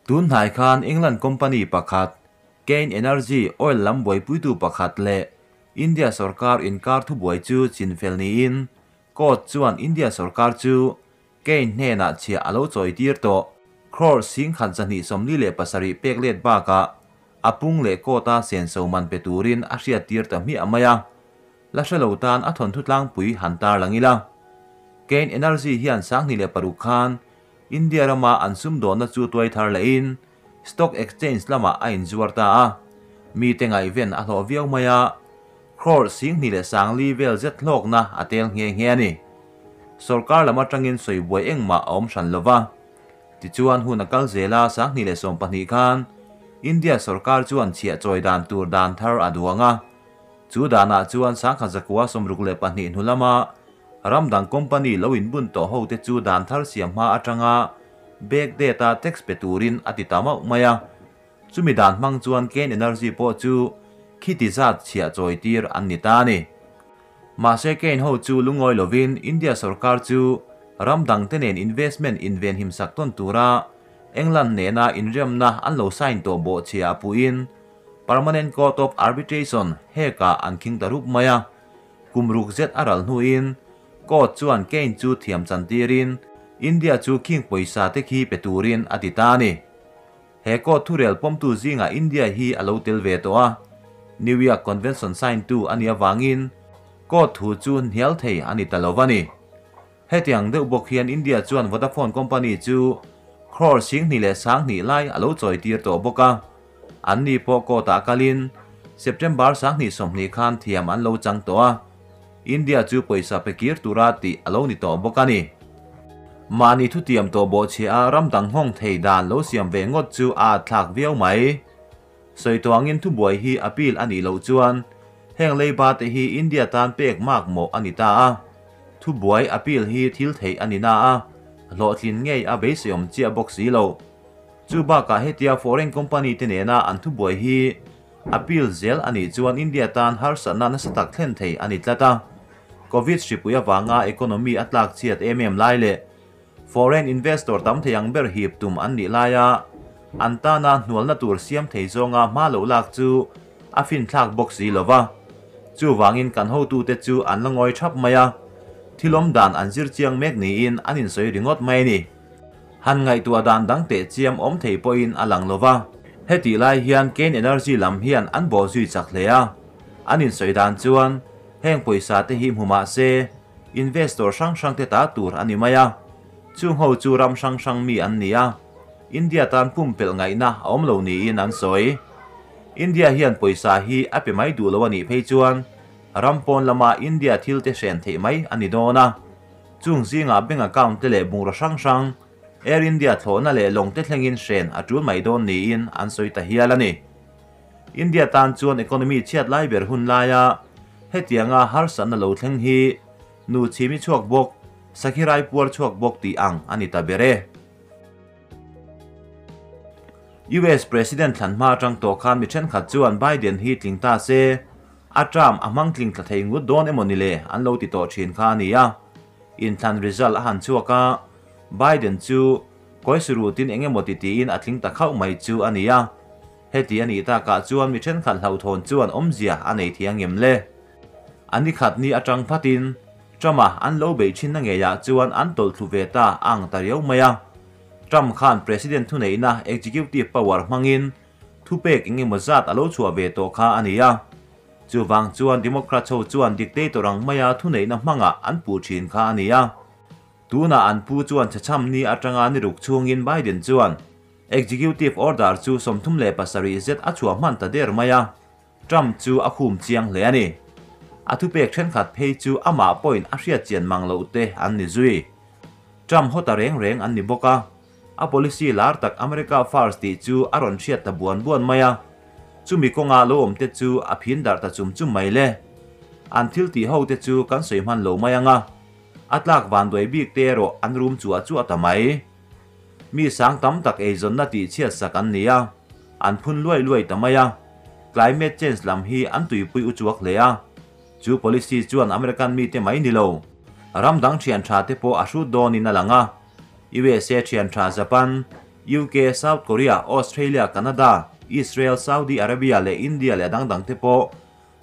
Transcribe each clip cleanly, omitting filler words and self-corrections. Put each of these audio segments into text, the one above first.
Tun hnai khan England company pakhat Cairn Energy oil lam buaipuitu pakhat leh India sorkar inkar thubuai chu chinfel niin court chuan India sorkar chu Cairn hnenah chhiah a lo chawi tir tawh. Crore 1247 pek let bakah a pung leh court-a senso man pe turin a hriattir ta hmiah mai a. La hre lo tan a thawnthu tlangpui han tar lang ila. Cairn Energy hian 2006 khan India rama an sumdawnna chu tuai thar lehin Stock Exchange lamah a inzuar ta a, mite ngaihven a hlawh viau mai a, crore 20,004 vel zet hlawkna a tel nghe nghe a ni. Sorkar lam atangin sawi buai engmah a awm hran lova. Tichuan hun a kal zel a, 2012 khan India sorkar chuan chhiah chawi dan tur dan thar a duang a, chu danah chuan 1962 hnu lama ram dang company lo inbun tawh ho te chu dan thar siam hma atanga back date-a tax pe turin a ti ta mauh mai a. Chumi dan hmang chuan Cairn Energy pawh chu khiti zat chhiah chawi tir an ni ta a ni. Mahse Cairn ho chu lungawi lovin India sorkar chu ram dang te nen investment inven himsak tawn tura England nena inriamna an lo sign tawh bawh chhia a puhin Permanent Court of Arbitration hekah an khing ta rup mai a. Kum ruk zet a ral hnuin court chuan Cairn chu thiam chan tirin India chu khing pawisa te khi pe turin a ti ta a ni. He court thurel pawmtu zingah India hi a lo tel ve tawh a, New York Convention sign tu a nih avangin court thu chu hnial thei a ni ta lo a ni. Hetiang deuh bawk hian India chuan Vodafone company chu crore 20,002 lai a lo chawi tir tawh bawk a, an ni pawh court-ah kalin September 2020 khan thiam an lo chang tawh a, India chu pawisa pe kir tura tih a lo ni tawh bawk a ni. Mahni thutiam tawh bawh chhia a ram dang nghawng thei dan lo siam ve ngawt chu a at thlak viau mai. Sawi tuangin thubuai hi appeal a nih loh chuan heng leiba te hi India tan pek mak mawh a ni ta a. Thubuai appeal hi thil theih a ni na a, hlawhtlin ngei a beiseiawm chiah bawk si lo. Chu bakah hetia foreign company te nena an thubuai hi appeal zel a nih chuan India tan harsatna nasa tak thlen thei a ni tlat a. Covid hripui avanga economy a tlak chhiat em em lai leh foreign investor tam thei ang ber hip tum an nih laia an tana hnualna tur siam thei zawnga hma loh lak chu a finthlak bawk si lova. Chuvangin kan hotute chu an la ngawi thap mai a, thilawm dan an zir chiang mek niin an insawi ringawt mai a ni. Han ngaihtuah dan dang teh chiam awm thei pawhin a lang lova. Hetih lai hian Cairn Energy lam hian an bawh zui chak hle a, an insawi dan chuan heng pawisa te hi hmu mah se investor hrang hrang te ta tur a ni mai a, chung ho chu ram hrang hrang mi an ni a, India tan pumpelh ngaihna a awm lo niin an sawi. India hian pawisa hi a pe mai duh lo a nih phei chuan ram pawn lama India thil te hren theih mai a ni dawn a. Chung zingah bank account te leh bungraw hrang hrang Air India thlawhna leh lawng te thlengin hren a tul mai dawn niin an sawi ta hial a ni. India tan chuan economy chhiat lai ber hun laia hetianga harsatna lo thleng hi nu chhimi chhuak bawk, sakhi rai puar chhuak bawk tih ang a ni ta ber e. US President thlan hma atang tawh khan mi thenkhat chuan Biden hi tling ta se, a term a hmang tling thla thei ngut dawn emaw ni le an lo ti tawh thin kha a ni a. Inthlan result a han chhuak a, Biden chu kawisurutin eng emaw ti tiin a tling ta khauh mai chu a ni a. Heti a nih takah chuan mi thenkhat hlauhthawn chuan awmzia a nei thiang em le? A ni khat ni atang phatin Trump-a an lo beih thinna ngeiah chuan an tawlh thlu ve ta a ang ta riau mai a. Trump khan President thuneihna executive power hmangin thupek eng emaw zat a lo chhuah ve tawh kha a ni a. Chuvang chuan Democrats ho chuan dictator ang maia thuneihna hmangah an puh thin kha a ni a. Tunah an pu chuan chhechham ni atanga ni ruk chhungin Biden chuan executive order chu 37 zet a chhuah hman ta der mai a. Trump chu a khum chiang hle a ni. A thupek thenkhat phei chu amah pawhin a hriat chian mang loh te an ni zui. Trump haw ta reng reng an ni bawk a, a policy lar tak America First tih chu a rawn hriat ta buan buan mai a, chumi kawnga lo awm te chu a phin darh ta chum chum mai le. An thil tih ho te chu kan sawi hman lo mai ang a, a tlak van duai bik te erawh an rum chuah chuah ta mai. Mi sang tam tak eizawnna tih chhiat sak an ni a, an phun luai luai ta mai a. Climate change lam hi an tuipui u chuak hle a, chu policy chuan American mite mai ni lo, ram dang thian tha te pawh a hrut dawnin a lang a. USA thian tha Japan, UK, South Korea, Australia, Canada, Israel, Saudi Arabia leh India leh a dang dang te pawh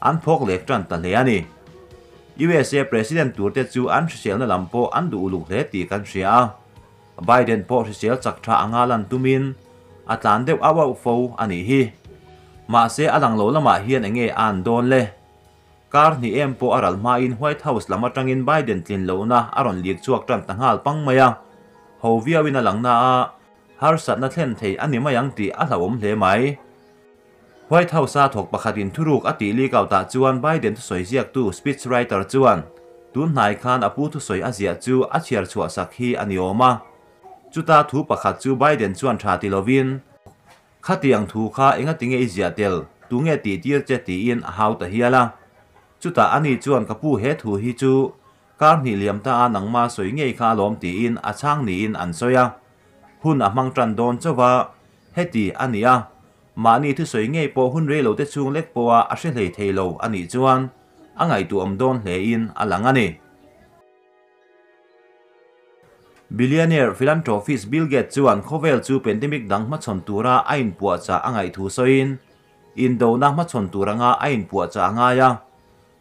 an phawk lek tan ta hle a ni. USA President tur te chu an hriselna lam pawh an duh uluk hle tih kan hria a. Biden pawh hrisel chak tha anga lan tumin a tlan deuh auh auh fo a nih hi. Mahse a lang lo lamah hian enge a an dawn le? Kar hnih em pawh a ral hmain White House lam atangin Biden tlin lohna a rawn lik chhuak tan ta nghal pang mai a. Ho viauin a lang na a, harsatna thlen thei a ni mai ang tih a hlauhawm hle mai. White House-a thawk pakhatin thuruk a tih leak out-ah chuan Biden thusawi ziaktu speech writer chuan tun hnai khan a pu thusawi a ziah chu a chhiar chhuah sak hi a ni awm a. Chuta thu pakhat chu Biden chuan tha ti lovin, Khatiang thu kha engatinge i ziah tel, tunge tih tir che tiin a hau ta hial a. Chutah ani chuan ka pu he thu hi chu kar hnih liam ta a nangma sawi ngei kha alawm tiin a chhang niin an sawi a. Hun a hmang tan dawn chauh a, heti a ni a, mahni thusawi ngei pawh hun rei lo te chhung lek pawha a hre hlei thei lo a nih chuan a ngaihtuahawm dawn hlein a lang a ni. Billionaire philanthropist Bill Gates chuan khawvel chu pandemic dang hmachhawn tura a inpuahchah a ngaih thu sawiin, indona hmachhawn tur anga a inpuahchah a ngai a.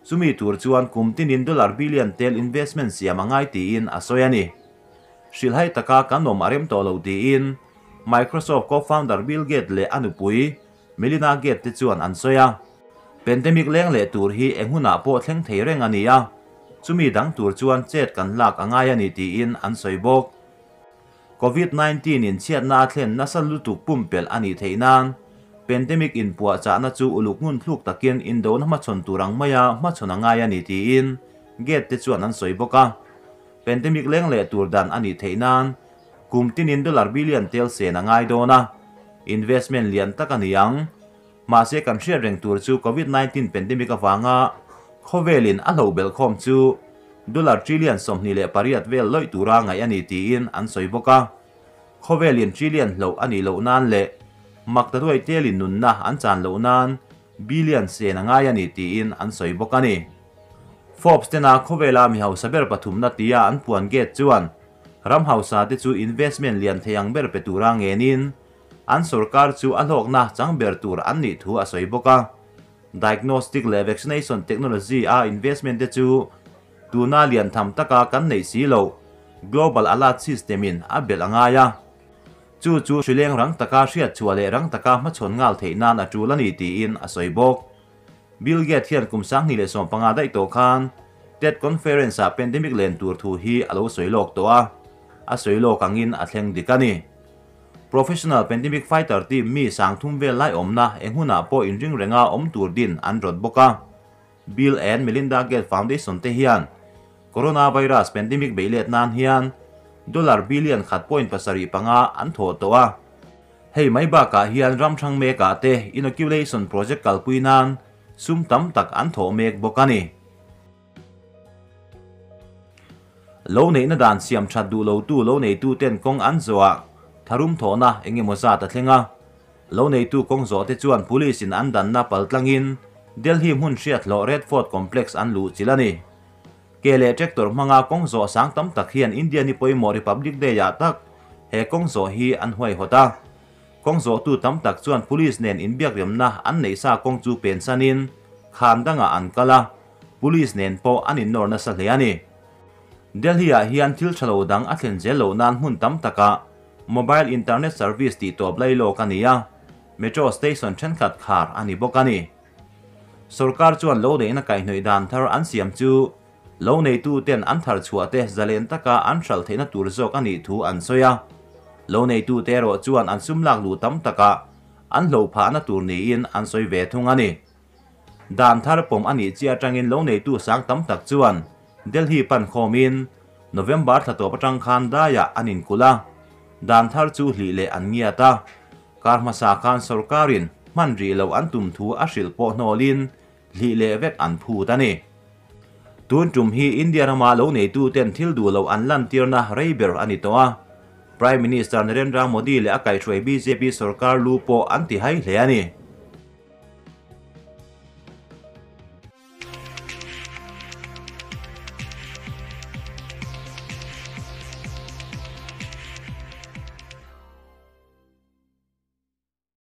Chumi tur chuan kum tinin dollar billion tel investment siam a ngai tiin a sawi a ni. Hrilhhai taka kan awm a rem tawh lo tiin Microsoft co-founder Bill Gates leh a nupui Melinda Gates te chuan an sawi a. Pandemic leng leh tur hi eng hunah pawh thleng thei reng a ni a, chumi dang tur chuan chet kan lak a ngai a ni tiin an sawi bawk. Covid 19 in chhiatna a thlen nasa lutuk pumpelh a nih theih nan, pandemic inpuahchahna chu uluk ngun thluk takin indona hmachhawn tur ang maia hmachhawn a ngai a ni tiin Gate te chuan an sawi bawk a. Pandemic leng leh tur dan a nih theih nan kum tinin dollar billion tel sen a ngai dawn a, investment lian tak a ni ang. Mahse kan hriat reng tur chu Covid 19 pandemic avanga khawvelin a hloh belhkhawm chu dollar trillion 28 vel lawih tura ngaih a ni tiin an sawi bawk a. Khawvelin trillion hloh a nih loh nan leh mak ta duai telin nunna an chan loh nan billion sen a ngai a ni tiin an sawi bawk a ni. Forbes tena khawvela mi hausa ber pathumna tia an puan Gates chuan ram hausa te chu investment lian thei ang ber pe tura ngenin An sorkar chu a hlawkna chang ber tur an nih thu a sawi bawk a. Diagnostic leh vaccination technology a investment te chu tuna lian tham taka kan neih si loh global alert system in a belh a ngai a. Chu chu hrileng rang taka hriat chhuah leh rang taka hmachhawn nghal theih nan a tul a ni tiin a sawi bawk. Bill Gates hian kum 2015 daih tawh khan TED conference ah pandemic len tur thu hi a lo sawi lawk tawh a, a sawi lawk angin a thleng dik a ni. Professional Pandemic Fighter team mi 3000 vel lai awmna eng hunah pawh inring renga awm tur din an rawt bawk a. Bill and Melinda Gates Foundation te hian Coronavirus pandemic beih let nan hian dollar billion 1.75 an thawh tawh a. Hei mai bakah hian ram hrang mekah te inoculation project kalpui nan sum tam tak an thawh mek bawk a ni. Lo neihna dan siam that duh lotu lo neitu ten kawng an zawhah tharum thawhna eng emaw zat a thleng a. Lo neitu kawng zawh te chuan police in an danna pal tlangin Delhi hmun hriat hlawh Red Fort complex an luh chilh a ni. Ke leh tractor hmanga kawng zawh sang tam tak hian India ni pawimawh Republic Day ah tak he kawng zawh hi an huaihawt a. Kawng zawhtu tam tak chuan police nen inbiakriamna an neih sa kawng chu pen sanin khan dangah an kal a, police nen pawh an innawr nasa hle a ni. Delhi ah hian thil tha lo dang a thlen zel loh nan hmun tam takah mobile internet service tih tawp lai lawk a ni a, metro station thenkhat khar a ni bawk a ni. Sorkar chuan lo neihna kaihhnawih dan thar an siam chu lo neitu ten an thar chhuah te zalen taka an hralh theihna tur zawk a nih thu an sawi a. Lo neitu te erawh chuan an sum lak luh tam takah an hloh phahna tur niin an sawi ve thung a ni. Dan thar pawm a nih chiah atangin lo neitu sang tam tak chuan Delhi pan khawmin November thla tawp atang khan daiah an inkulh a, dan thar chu hlih leh an ngiat a. Kar hmasa khan sorkarin hman rih loh an tum thu a hrilh pawh hnawlin hlih leh vek an phut a ni. Tun tum hi India rama lo neitu ten thil duh loh an lantirna rei ber a ni tawh a. Prime Minister Narendra Modi leh a kaihhruai bjp sorkar lu pawh an ti hai hle a ni.